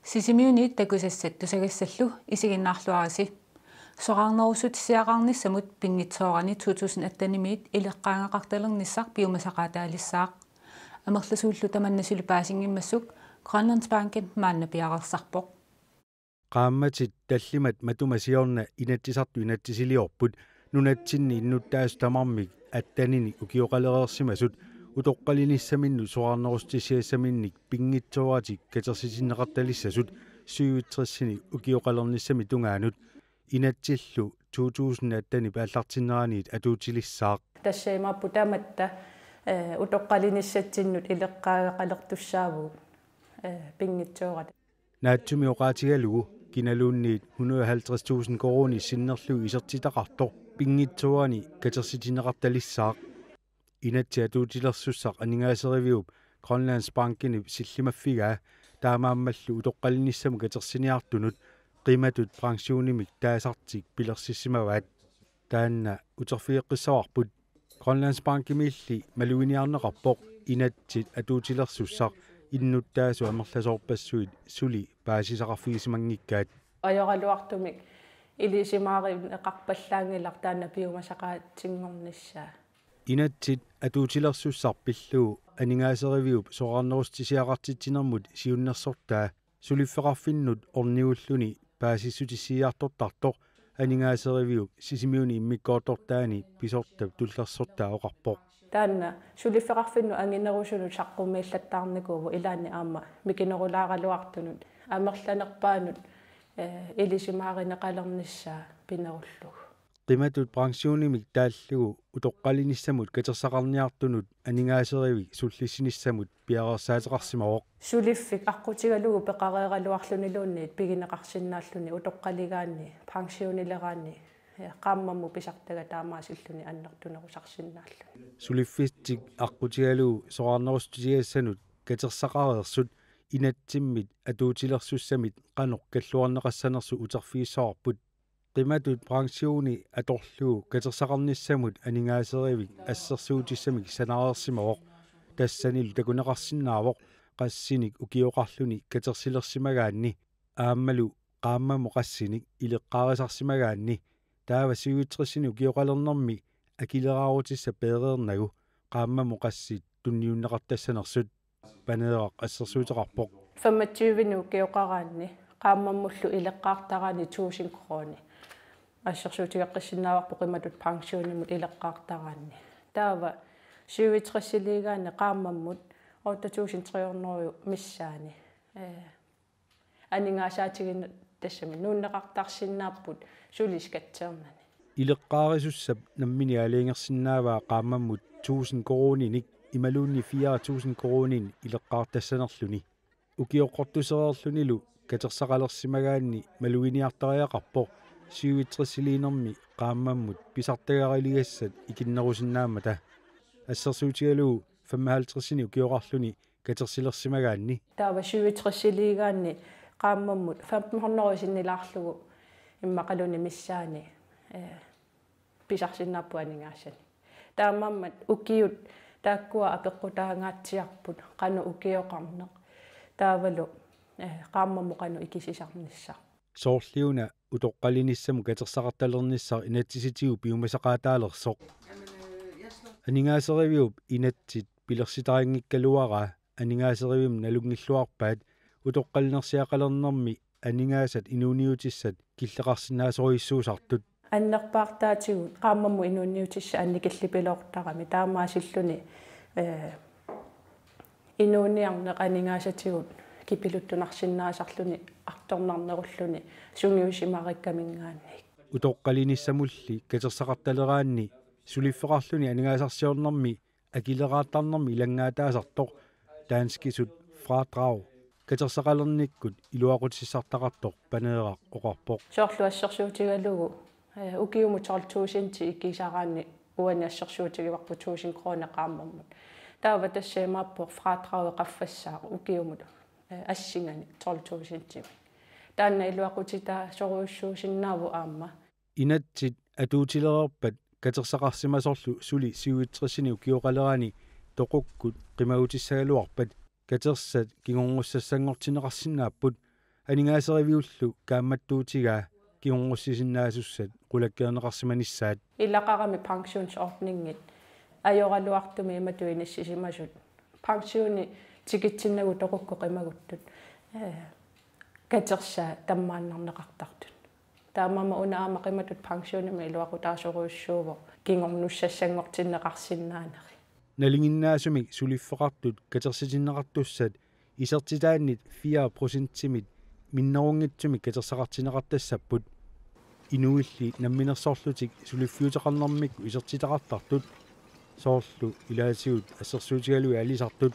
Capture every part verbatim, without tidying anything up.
Sisimiuniit takusassat tusagassallu isiginnaarluarisi. Soraarnerussutissiaqarnissamut pinngitsoorani to tusind attenimiit ileqqaagaqartalernissaq piumasaqaataalissaaq. Amerlasuullu tamanna suli paasinngimmassuk Grønlandsbanken maanna piareersarpoq. Qaammatit tallimat matuma siorna Inatsisartut inatsisiliorput nunatsinni innuttaasut tamarmik attenini ukioqalereersimasut utoqqalinissaminnut soraarnerussutissiassaminnik pinngitsooratik katersitinneqartalissasut syvogtresini ukioqalernissamit tungaanut inatsillu to tusind attenip aallartinneraniit atuutilissaaq. Tassa imaappoq tamatta, eh, utoqqalinissatsinnut ileqqaagaqalertussaavugut, eh, pinngitsooratik. Naatsumik oqaatigalugu kinaluunniit hundrede og halvtreds tusind koruunit sinnerlugit isertitaqartoq pinngitsoorani katersitinneqartalissaaq. Inatsit atuutilersussaq aningaaseriviup Grønlandsbankenip sillimaffigaa taamaammallu utoqqalinissamut katersiniartunut qimatut pensionimik taasartik pilersissimavaat. Taanna uterfigeqqissavarput. Grønlandsbankimiilli maluginiarneqarpoq inatsit atuutilersussaq innuttaasut amerlasoorpassuit suli paasisaqarfigisimanngikkaat. Ajoraluartumik ilisimaarineqarpallaanngilaq taanna piumasaqaatinngornissaa. Inatsit atuutilersussaq pillugu aningaaseriviup soraarnerussutissiaqartitsinermut siunnersortaa suliffeqarfinnut ornigulluni paasissutissiiartortartoq aningaaseriviup Sisimiuni immikkoortortaani pisortap tullersortaa oqarpoq. Taanna suliffeqarfinnut anginerusunut saqqummiillattaarnikuuvoq ilaanni aamma mikinerulaaraluartunut amerlanerpaanut, eh, ilisimaarineqalernissaa pinerullugu. Qimatut pensionimik taallugu utoqqalinissamut katersaqarniartunut aningaaserivik sullissinissamut piareersaateqarsimavoq. Suliffik aqqutigalugu peqareeraluarluniluunniit pigineqarsinnaalluni utoqqaligaanni, pensionileraanni, eh, qaammammut pisartagaa taamaasilluni annertunerusarsinnaalluni. Suliffistik aqqutigalugu soraarnerussutissiassanut katersaqareersut inatsimmit atuutilersussamit qanoq kalluarneqassanersut uterfigissavarput. Qimatut pensioni atorlugu katersaqarnissamut aningaaserivik assersuutissamik sanareersimavoq. Tassanilu takuneqarsinnaavoq qassinik ukioqarluni katersilersimagaanni aammalu qaammammut qassinik ileqqaarisarsimagaanni. Taava syvogtresinik ukioqalernermi akileraarutissaq peereernagu qaammammut qassit tunniunneqartassanersut. Paneeraq assersuuteqarpoq. Femogtyve ukioqaraanni qaammammullu ileqqaartaraanni tusind kroner. Assersuutigeqqissinnaavarput qimatut pensionimut ileqqaartaraanni. Taava syvogtresiliigaanni qaammammut otte tusind tre hundrede missaani. Eh, aningaasaatigineq tassami nuunneqartarsinnaapput suli skatteernani. Ileqqaarisussap nammineq aalajangersinnaavaa qaammammut tusind koruuninik imaluunniit fire tusind koruuninik ileqqaartassanerluni. Ukioqqortusereerlunilu katersaqalersimagaanni maluginiartariaqarpoq syvogtresiliinermi qaammammut pisartagaraligassat ikinnerusinnaammata. Assersuutigalugu femoghalvtredsinik ukioqarluni katersilersimagaanni. Taava syvogtresiliigaanni qaammammut femten hundrede sinnilaarlugu immaqaluunniit missaani, eh, pisarsinnaapput aningaasanik. Taamaammat ukiut taakkua apeqqutaangaatsiarput qanoq ukioqarneq. Taavalu, eh, qaammammut qanoq ikisisarnissaq. Soorliuna utoqqalinissamut katersaqartalernissaq inatsisitigut piumasaqaataalersoq. Aningaaseriviup inatsit pilersitarinngikkaluaraa aningaaserivimmi nalunngilluarpaat utoqqalinersiaqalernermi aningaasat inuuniutissat killeqarsinnaasorujussuusartut. Annerpaartaatigut qaammammut inuuniutissat annikillipiloortarami taamaasilluni, eh, inuuniarneq aningaasatigut kipiluttunarsinnaasarluni artornarnerulluni sungiusimaarikkaminngaanniit. Utoqqalinissamulli katersaqartaleraanni suliffeqarluni aningaasarsiornermi akileraartarnermi ilanngaataasartoq danskisut fradrag katersaqalernikkut iluaqutissartaqartoq Paneeraq oqarpoq. Soorlu assersuutigalugu, eh, ukiumut tolv tusind ikisaraanni uani assersuutigivarput tusind kroner qaammammut. Taava tassa imaappoq fradragi qaffassaaq ukiumut, eh, assinganik tolv tusindimik. Taanna iluaqutitaasorujussuusinnaavoq aamma. Inatsit atuutilereerpat katersaqarsimasorlu suli syvogtresinik ukioqalerani toqukkut qimagutissagaluarpat katersat kingornussassanngortinneqarsinnaapput. Aningaaseriviullu kaammattuutigaa kingornussisinnaasussat qulakkeerneqarsimanissaat. Ilaqarami pensionsordningit ajoraluartumik imatut inissisimasut. Pensioni tikitsinnagu toqukku qimaguttut. Eh, katersaa tammaannarneqartartut. Taamaammat una aamma qimatut pensionimik iluaqutaasorujussuuvoq kingornussassanngortinneqarsinnaaneri. Nalinginnaasumik suliffeqartut katersitinneqartussat isertitaannit fire procentimit minnerunngitsumik katersaqartinneqartassapput. Inuilli namminersorlutik suliffiuteqarnermikkut isertitaqartartut, soorlu ilaatigut assersuutigalugit alisartut,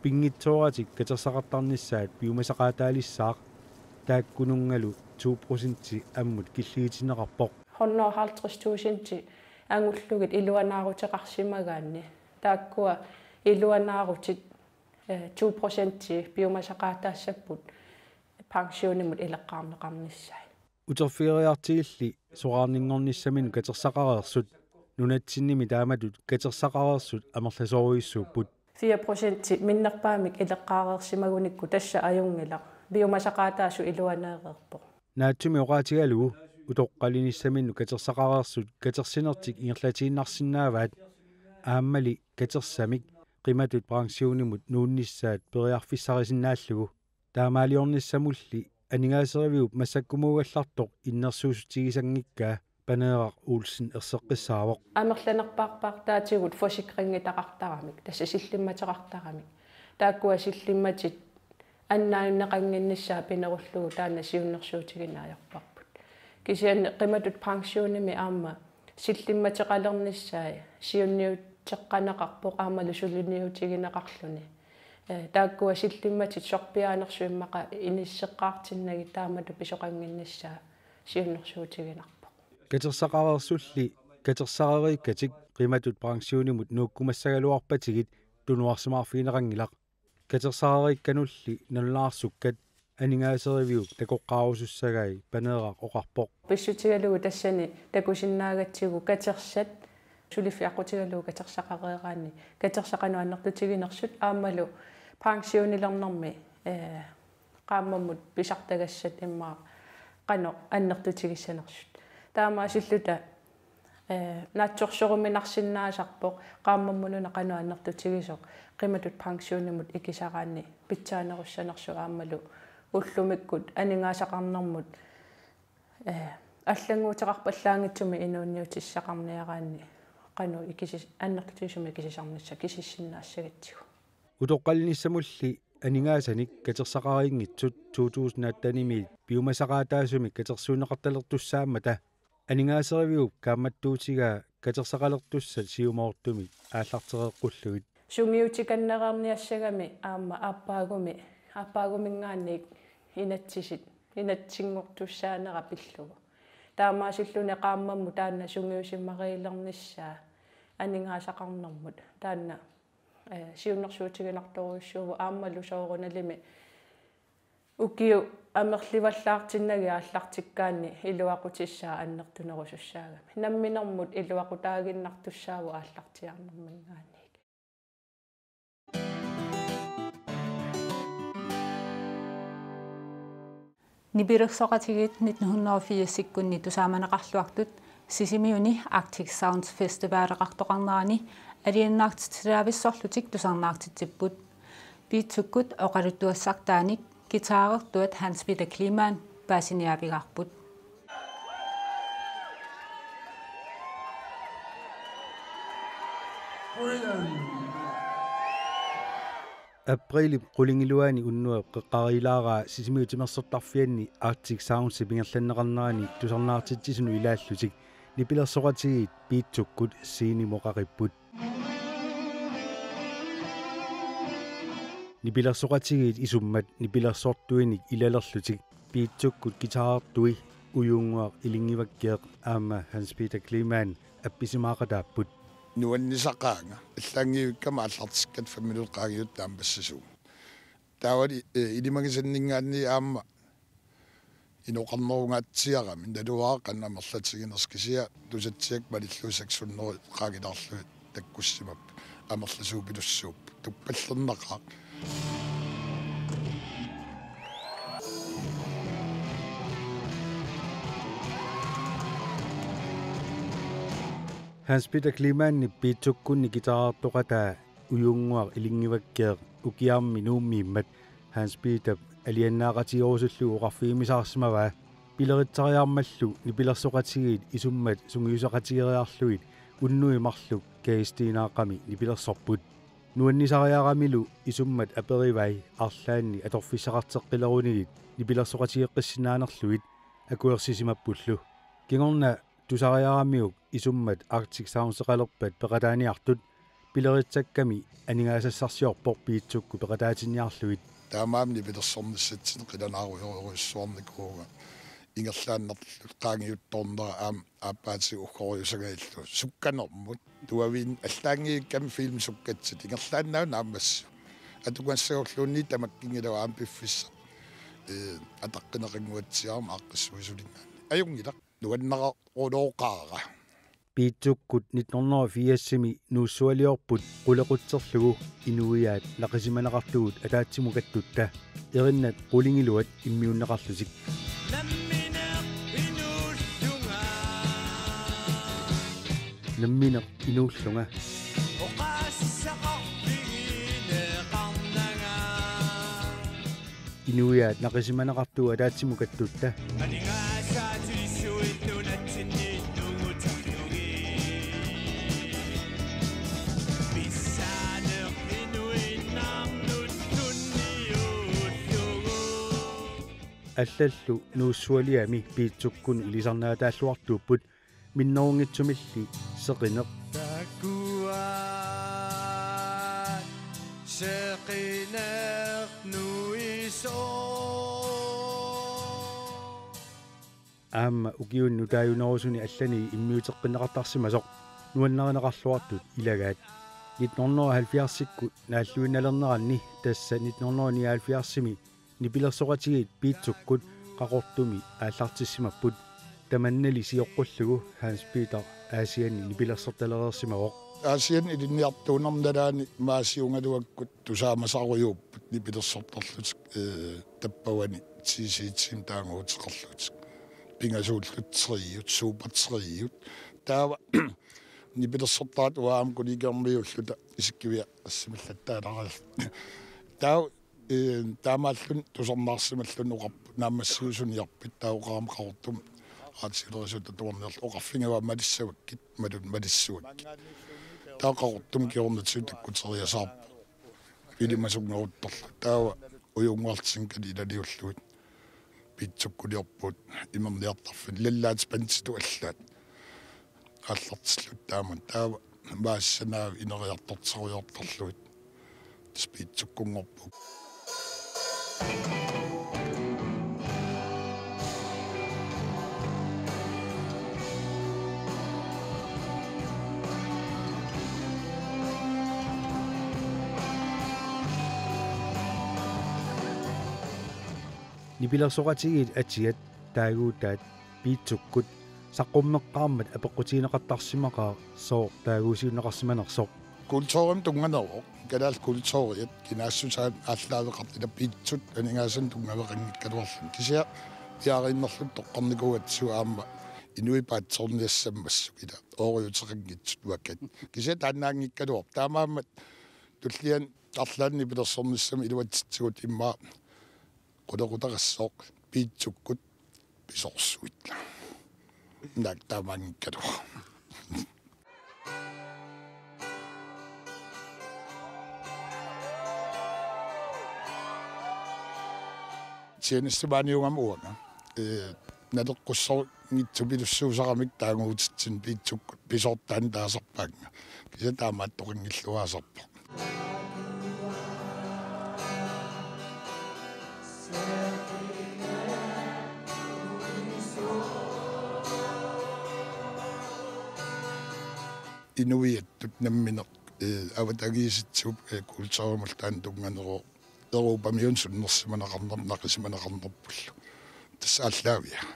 pinngitsooratik katersaqartarnissaat piumasaqaataalissaaq, taakkununngalu to procenti ammut killigitinneqarpoq. Hundrede og halvtreds tusind angullugit iluanaaruteqarsimagaanni. Taakkua iluanaarutit, eh, to procenti piumasaqaataassapput pensionimut ileqqaarneqarnissaat. Uterfigeriartigilli soraarninngornissaminut katersaqareersut, nunatsinnimi taamatut katersaqareersut amerlasoorujussuupput. Fire procenti minnerpaamik ileqqaareersimagunikku tassa ajunngilaq. Piumasaqaataasut iluaneereerpoq. Naatsumik oqaatigalugu utoqqalinissaminut katersaqareersut katersinertik ingerlatiinnarsinnaavaat, aammali katersamik qimatut pensionimut nuunnissaat periarfissarisinnaallugu. Taamaaliornissamulli aningaaseriviup massakkumuugallartoq innersuussutigisanngikkaa Paneeraq Olsen erseqqissaavoq. Amerlanerpaarpaartaatigut forsikringitaqartaramik, tassa sillimmateqartaramik. Taakkua sillimmatit annaanneqannginnissaat pinerullugu taanna siunnersuutigineq ajorparput. Kisianni qimatut pensionimi aamma sillimmateqalernissaa siunniuteqqaneqarpoq aammalu suliniutigineqarluni. Eh, taakkua sillimmatit sorpiaanersut immaqa inisseqqaartinnagit taamatut pisoqannginnissaa siunnersuutiginarpoq. Katersaqareersulli katersarereerikkatik qimatut pensionimut nuukkumassagaluarpatigit tunuarsimaarfigineqanngilaq. Katersarereerikkanulli nalunaarsukkat aningaaseriviup takoqqaarusussagai Paneeraq oqarpoq. Pissutigalugu tassani takusinnaagatsigu katersat, suliffik aqqutigalugu katersaqareeraanni katersat qanoq annertutiginersut aammalu pensionilernermi, eh, qaammammut pisartagassat immaqa qanoq annertutigissanersut. Taamaasilluta, eh, naatsorsoruminarsinnaasarpoq qaammammut una qanoq annertutigisoq qimatut pensionimut ikisaraanni pitsaanerussanersoq aammalu ullumikkut aningaasaqarnermut, eh, allannguuteqarpallaanngitsumik inuuniutissaqarniaraanni qanoq ikisis-, annertutigisumik ikisisarnissaq kisissinnaassagatsigu. Utoqqalinissamulli aningaasanik katersaqareerinngitsut to tusind attenimiit piumasaqaataasumik katersuunneqartalertussaammata aningaaseriviup kaammattuutigaa katersaqalertussat siumoortumik aallartereqqullugit. Sungiutikannereerniassagami aamma aappaagumi, aappaaguminngaanniit inatsisit, inatsinngortussaanera pillugu. Taamaasilluni qaammammut taanna sungiusimariilernissaa aningaasaqarnermut taanna, eh, siunnersuutiginartorujussuuvoq aammalu soorunalimi ukiut amerlivallaartinnagit aallartikkaanni iluaqutissaa annertunerusussaagami. Namminermut iluaqutaaginnartussaavoq aallartiaarnerminngaanniit. Nipilersoqatigiit nitten hundrede og firsikkunni tusaamaneqarluartut Sisimiuni Arctic Sounds Festivaleqartoqarnerani alianaartitsilaavissorlutik tusarnaartitsipput. Piitsukkut oqaluttuassartaanik guitarertuat Hans Peter Kleemann bassiniaavigaarput. Aprilip qulingiluaani unnuap qeqqariilaaraa Sisimiut timersortarfianni Arctic Soundsip ingerlanneqarnerani tusarnaartitsisunut ilaallutik nipilersoqatigiit Piitsukkut scenemut qaqipput. Nipilersoqatigiit isummat nipilersortuinik ilalerlutik Piitsukkut guitarertui Ujunnguaq Ilinngivakkeeq aamma Hans Peter Kleemann appisimaaqataapput. Nuannisaqaanga. Allaanngivikkama aallartikkatta fem minutsit qaangiuttut aamma bassisuugut. Taavali, eh, ilimagisanninngaanniit aamma inoqarnerungaatsiarami, naluara qanoq amerlatiginersoq, kisianni tusatsiakka malillugu seks hundrede qaangilaarlugit takkussimapput, amerlasuupilussuupput, tuppallernaqaaq. Hans Peter Kleemanni Piitsukkunni guitarertoqataa Ujunnguaq Ilinngivakkeeq ukiarmi Nuummiimmat Hans Peterip alianaaqatigerusullugu oqarfigimisaarsimavaa. Pileritsariarmallu nipilersoqatigiit isummat sungiuseqatigeriarlugit unnui marluk K S T-naaqqami nipilersorput. Nuannisariaramilu isummat aperivai arlaanni atorfissaqarteqqilerunigit nipilersoqatigeqqissinnaanerlugit akuersisimappullu. Kingorna tusariaramiuk isummat Arctic Sounds-eqalerpat peqataaniartut pileritsakkami aningaasassarsiorpoq Piitsukkut peqataatinniarlugit. Taamaammat nipilersornissatsinnut qilanaarujorujussuarnikuuvunga ingerlaannarluta qaangiuttornera aamma aappaatigut uggorujussangajalluta sukkanermut. Tuaviin allaanngikkami film sukkatsit ingerlaannaq naammassuk. Atugassagorluunniit tamakkinngilagut aamma piffissaq. Ee, ataqqineqannguatsiarama aaqqissuisulinngaanniit. Ajunngilaq. Nuannaraqulooqaara. Piitsukkut nitten hundrede og firsimi nuussualiorput qulequtserlugu inuiaat naqisimaneqartugut ataatsimukattutta. Erinnat qulingiluat immiunneqarlutik. Nammineq inuullunga. Nammineq inuullunga. Oqaaseqarfigineqarnanga. Inuiaat naqisimaneqartugut ataatsimukattutta. Allallu nuussualiami Piitsukkunni ilisarnaataalluartuupput minnerunngitsumilli Seqineq. Takuat Seqineq nuisoq. Aamma ukiuni nutaajunerusuni allani immiuteqqinneqartarsimasoq nuannarineqarluartut ilagaat. Nitten hundrede og halvfjerdsikkut naalluinnalerneranni tassa nitten hundrede og nioghalvfjerdsimi nipilersoqatigiit Piitsukkut Qaqortumi aallartissimapput. Tamannali sioqqullugu Hans Peter Aasianni nipilersortalereersimavoq. Aasianni ilinniartuunerma nalaani Maasiugaluakkut tusaamasarujuupput nipilersortarlutik, ee, tappavani T C T-mi taaguuteqarlutik. Pingasuullutik triot, supertriot. Taava nipilersortaat uanga aamma kollegiormiulluta isikkiviaq qassimillattaaleraat. Taava Ee, taamaalluni tusarnaarsimalluni oqarput naammassiusuniarpit, taava oqarama Qaqortumi aatsilerisulluta tuarniarlu oqarfigivaa malissavakkit, malun malissuakkit. Taava Qaqortumi kingornatigut takkuteriasaarpoq. Pilimasunngeruttorlu. Taava Ujunnguaq Tingali ilaliullugit. Piitsukkuliorpugut imerniartarfinni lallaat banditut allaat. Aallartilluta taama. Taava Maasiup sanaavi ineriartorterujoortarlugit. Tassa Piitsukkunngorpugut. Nipilersoqatigiit atiat taaguutaat Piitsukkut saqqummeqqaarmat apeqqutigineqartarsimaqaaq sooq taaguusiunneqarsimanersoq. Kulturimik tunnganeruvoq, kalaallit kulturiat kinaassutaat aallaaveqartut ila Piitsut aningaasanik tunngaveqanngikkaluarluni. Kisianni piaariinnarluta toqqarnikuugatsigu aamma inuit paatsoorniassammassuk ila ooriuteqanngitsut vakat. Kisianni taannaanngikkaluarpoq. Taamaammat tulliani arlaanni nipilersornissamut iluatsitsigut immaqa qulequtaqassaaq Piitsukkut pisoorsuit. Naak taamaanngikkaluaq. Tjenestemaaniugama uanga. Ee, naleqqussorngitsupilussuusaramik taaguutitsinni Piitsukkut pisoortaani taasarpaannga. Kisianni taamaattoqanngilluinnarpoq. Inuiattut nammineq, ee, avatangiisitsigut, ee, kulturimullu taanna tunnganeruvoq. Europamiunut sunnersimaneqarnerput, naqisimaneqarnerpullu. Tassa aallaaviat.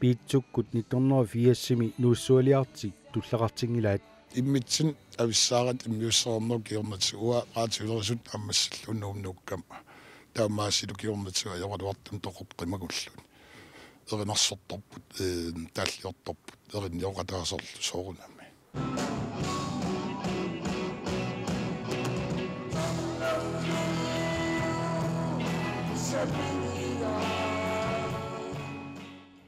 Piitsukkut nitten hundrede og firsimi nuussualiartik tulleqartinngilaat. Immitsinnut avissaaratta immiussereernerup kingornatigut uanga raatiulerisut ammassilluunniit nuukkama. Taamaasilu kingornatigut ajoraluartumik toqoq qimagulluni. Erinarsortarput, ee, taalliortarput, erinioqataasorlu soorunami.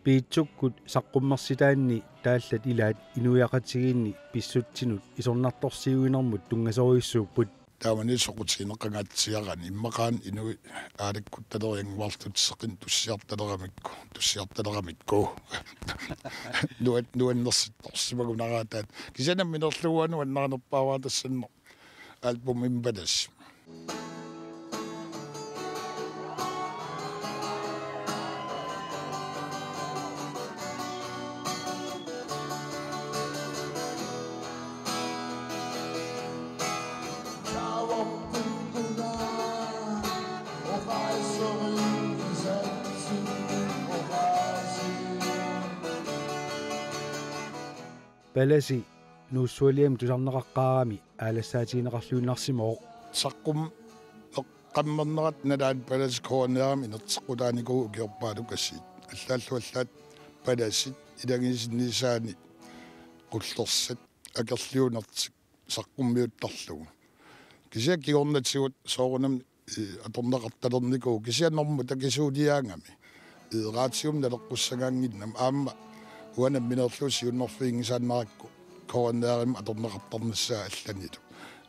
Piitsukkut saqqummersitaanni taallat ilaat inuiaqatigiinni pissutsinut isornartorsiuinermut tunngasorujussuupput. Taamani soqutigineqangaatsiarani immaqaana inuit aalakkutaleriannguarlutik seqineq tussiartaleramikku, tussiartaleramikku. Nuan-, nuannersittorsimagunaraataat. Kisianni nammineerlugu uanga nuannarinerpaavara tassanna albumimi Palasip. Palasi Nuussualiami tusarneqaqqaarami aalassaatigineqarluinnarsimavoq. Saqqummeqqammernerat nalaani Palasi K N R-imi inerteqqutaanikuuvoq ukiorpaalukkasiit. Allaallu allaat palasit ilagiisinniisaanni qullersat akerliunertik saqqummiuttarlugu. Kisianni kingornatigut soorunami, ee, atorneqartalernikuuvoq kisianni normut takisuuliaagami. Ee, raatiumi naleqqussagaannginnami aamma uanga nammineerlugu siunnerfiginngisaannarakku K N R-imi atorneqartarnissaa allanilu.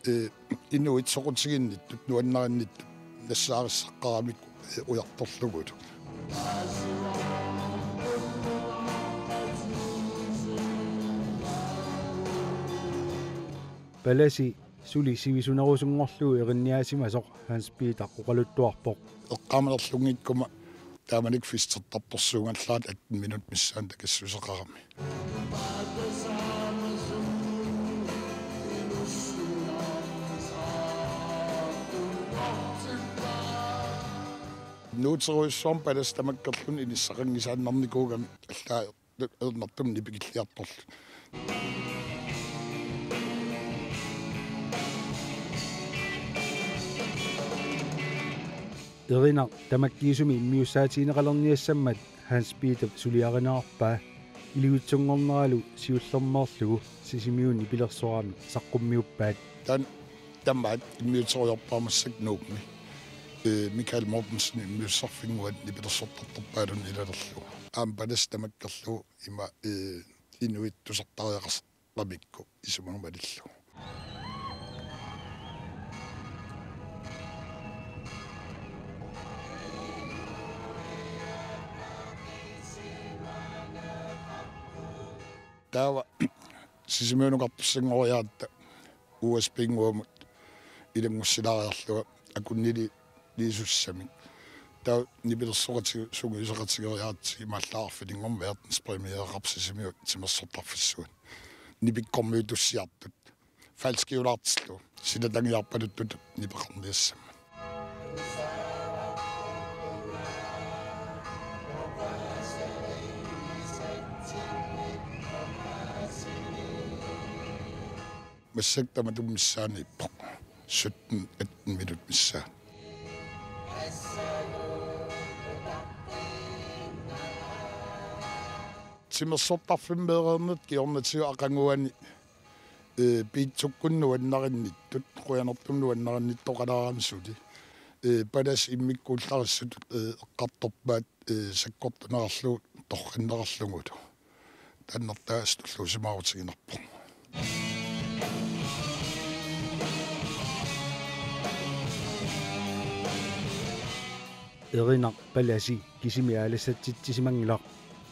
Ee, inuit soqutiginnittut, nuannarinnittut nassaarissaqqaramikku, ee, ujartorlugulu. Palasi suli sivisunerusunngorlugu erinniaasimasoq Hans Peter oqaluttuarpoq. Eqqaamanerlunngikkuma taamanikkut festertartorsuugallaat atten minut missaani takassuseqarami. Nuuterujussuarmik Palasi tamakkerluni inissaqanngisaannarnikuugami allaa ernartumik nipikilliartorluni. Erinaq tamakkiisumik immiussaatigineqalerniassammat Hans Peter suliarinerarpaa, ilivitsunngorneralu siullermeerlugu Sisimiuni nipilersoramik saqqummiuppaat. Taanna tamaat immiuteriarpaa massakkut Nuummi. Ee, Michael Mortensen immiussarfinnguani nipilersortartorpaalunni ilalerlugu. Aamma Palasi tamakkerlugu ima, ee, inuit tusartariaqartarmata isumaga malillugu. Taava Sisimiunukartussanngoriaratta U S B-nnguamut ilanngussilaariarlunga akunnili- liisussamik. Taava nipilersoqatigiit sungiusaqatigeeriaratsigit imaallaat arfininngormat verdenspremiereqarpoq Sisimiut timersortarfissuit. Nipikkormiutussiartut. Falskiulaartillugu. Silatagiarpaluttut nipeqarniassammat. Massakkut tamatuma missaaniippoq. Sytten atten minut missaa. Timersortarfimmeereernertut kingornatigut aqaguani, ee, piitsukkunni nuannarinnittut, qujanartumik nuannarinnittut oqalaarami suli. Ee, Palasi immikkuullarissutut, ee, eqqartorpaat, ee, sakkortunerarlugu torrannerarlugulu. Taanna taasitulluusimaarutiginarpoq. Erinaq Palasi kisimi aalassatsitsisimanngilaq.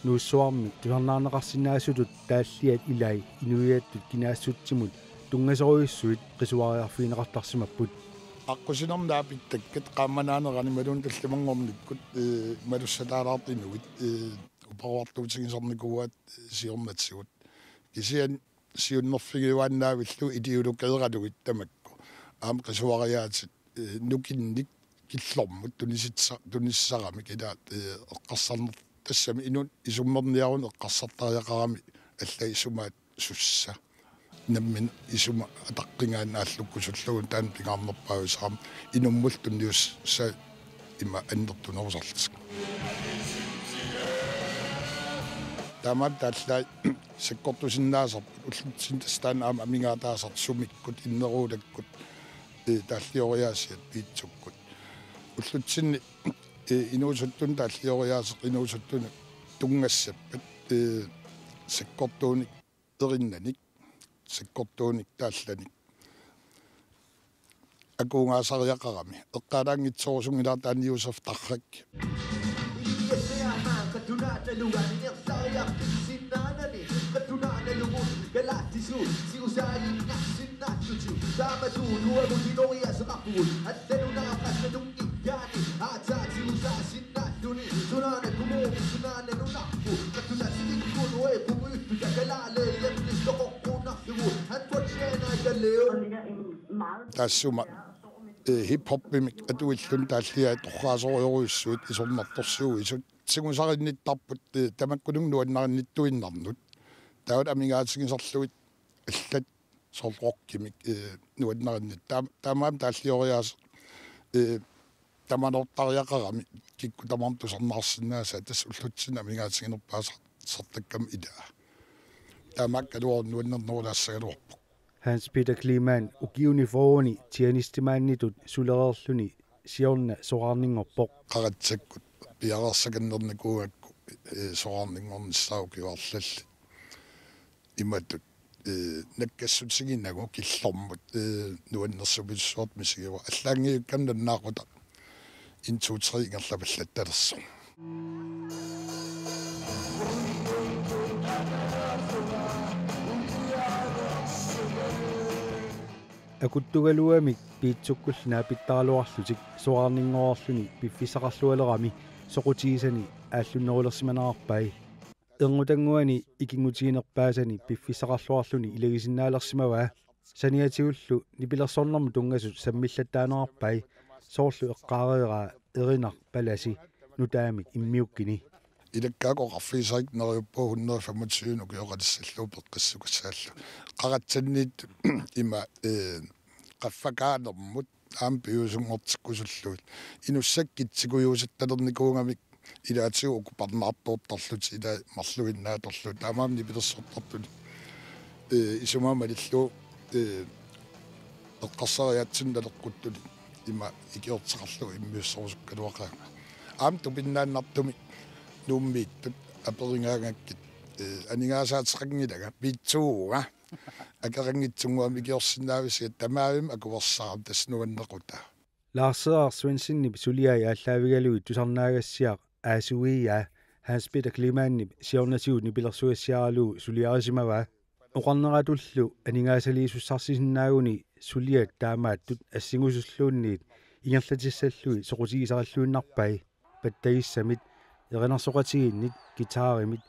Nuussuarmi tusarnaarneqarsinnaasutut taalliat ilai inuiattut kinaassutsimut tunngasorujussuit qisuariarfigineqartarsimapput. Aqqusinermi naapittakkat qaammanaaneranni imaluunniit tallimanngornikkut, ee, malussataalaartut inuit, ee, uparuartuutigisarnikuuaat, ee, siornatigut. Kisianni siunnerfigiuaannaavillugu ideologeeralugit tamakku. Aamma qisuariaatit, ee, nukinnik killormut tunisitsa-, tunisisaramik ilaat, ee, eqqarsarner-, tassami inunnut isummerniaruni eqqarsartariaqarami alla isumaat sussa. Nammineq isuma ataqqigaanni aallukkusullugu taanna pingaarnerpaavisa aamma inummullu tunniussai ima annertunerusarlutik. Taamaammat taallaat sakkortusinnaasarput ullutsinni tassa taanna aamma amigaataasartoq sumikkut inneruulakkut, ee, taallioriaasiat piitsukkut. Ullutsinni, ee, inuusuttunut taallioriaaseq inuusuttunut tunngassappat, ee, sakkortuunik erinnanik, sakkortuunik taallanik akuugaasariaqarami. Eqqaalaanngitsorusunngilaq taanna Josef Tarrak. Taassuma, ee, hip-hopimik atuilluni taalliai torraasorujorujussuit isornartorsuuisut. Tigusarinnittaarput, ee, tamakkununnga nuannarinnittuinnarnut. Taava amigaatigisarlugit allat soorlu rockimik, ee, nuannarinnit. Taam-, taamaammat taallioriaaseq, ee, tamanortariaqarami kikkut tamarmik tusarnaarsinnaasaat, tassa ullutsinni amigaatiginerpaasartakkamik ilaa. Taamaakkaluartoq nuannernerulaassagaluarpoq. Hans Peter Kleemann ukiuni fyrreni tjenestemanditut sulereerluni siorna soraarninngorpoq. Qaratsakkut piareersakannernikuugakku, ee, soraarninngornissaat ukiut arlallit. Imatut, ee, nakkassutiginagit killormut, ee, nuannersupilussuartut misigivara. Allaanngivikkami nalunaaqutaq en, to, tre ingerlapallattalersoq. Akuttugaluamik piitsukkullu naapittaraluarlutik soraarninngorluni piffissaqarlualerami soqutigisani aallunnerulersimanerarpai. Erngutannguani ikinngutiginerpaasani piffissaqarluarluni ilagisinnaalersimavaa. Saniatigullu nipilersornermut tunngasut sammillattaanerarpai, soorlu eqqaareeraa erinaq palasi nutaamik immiukkini. Ilakka oqarfigisarik neriuppunga hundrede femogtyve ukioqalissallugu peqqissukassaallugu. Qaratsanniittut ima, ee, qaffakaanermut aamma piviusunngortikkusullugit. Inussakka kitsikujuusattalernikuugamik ilaatigut uku parnaartoortarlutik ilai marluinnaatorlugit. Taamaammat nipilersortartut, ee, isumaga malillugu, ee, eqqarsariaatsinnut naleqquttut ima ikiorteqarlugu immiussorusukkaluaqaanga. Aamma tupinnaannartumik Nuummiittut aperigaangakkit, ee, aningaasaateqanngilanga, piitsuuvunga. Akeqanngitsunnguamik ikiorsinnaavisigut, tamavimmik akuersaarami, tassa nuannequtaa. Lars Edvard Svendsenip suliai aallaavigalugit tusarnaagassiaq Aasuiaa Hans Peter Klemannip siornatigut nipilersugassiaralugu suliarisimavaa. Oqarneratullu aningaasaliisussarsisinnaaguni suliat taamaattut assingusulluunniit ingerlatissallugit soqutigisarilluinnarpai. Pattagissamit, erinarsoqatigiinnit, guitarimit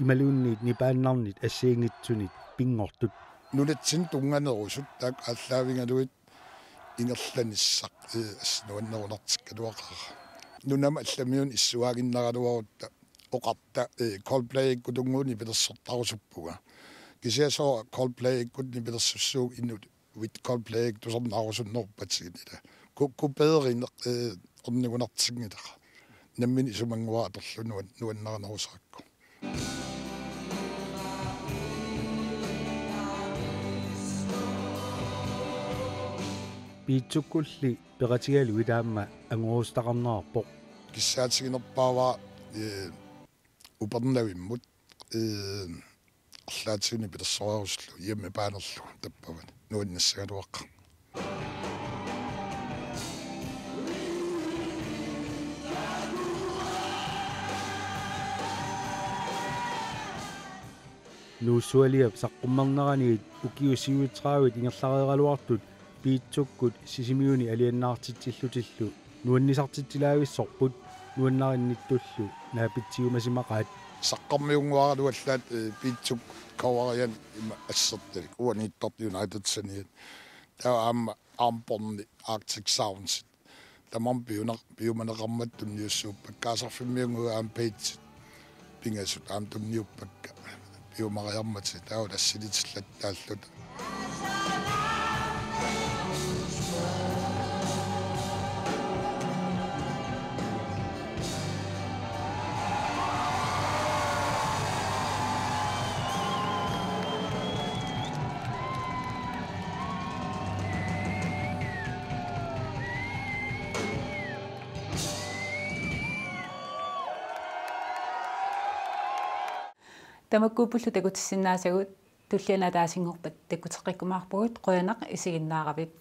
imaluunniit nipaannarnit assigiinngitsunit pinngortut. Nunatsinni tunnganerusut taakku aallaavigalugit ingerlanissaq, ee, assut nuannerunartikkaluaqaara. Nunami allamiunut issuaaginnaraluarutta oqarta, ee, Coldplayikkut tunngavimmut nipilersortarusuppunga. Kisianni sooq Coldplayikkut nipilersussaagut Inuit Coldplayikkut tusarnaarusunneruppatigit ilaa. Ku-, kupeerineq, ee, ornigunartinngilara. Nammineq isumannguara atorlugu nuan-, nuannarinerusarakkit. Piitsukkulli peqatigalugit aamma angorusutaqarnerarpoq. Kissaatiginerpaavara, ee, Upernavimmut, ee, arlaatigut nipilersoreerusullugu, hjemmebandillu tappavani, nuannassagaluaqaaq. Nuussualiap saqqummerneranit ukiut syvogtredive ingerlareeraluartut piitsukkut Sisimiuni alianaartitsillutillu nuannisartitsilaavissorput, nuannarinnittullu naapitsiumasimaqaat. Saqqarmiunnguaraluallaat, ee, piitsukkut coverianik ima assertalik, uaniittartut United Saniat. Taava aamma Armbåndi, Arctic Sounds. Tamarmik piuner-, piumaneqarmata tunniussuuppakka, kaasarfimmiunnguit aamma pageit pingasut aamma tunniuppakka piumariarmatigit, taava assilitsillattaalluta. Tamakkuuppullu takutissinnaasagut, tulliani ataasinngorpat takkuteqqikkumaarpugut, qujanaq isiginnaaravit.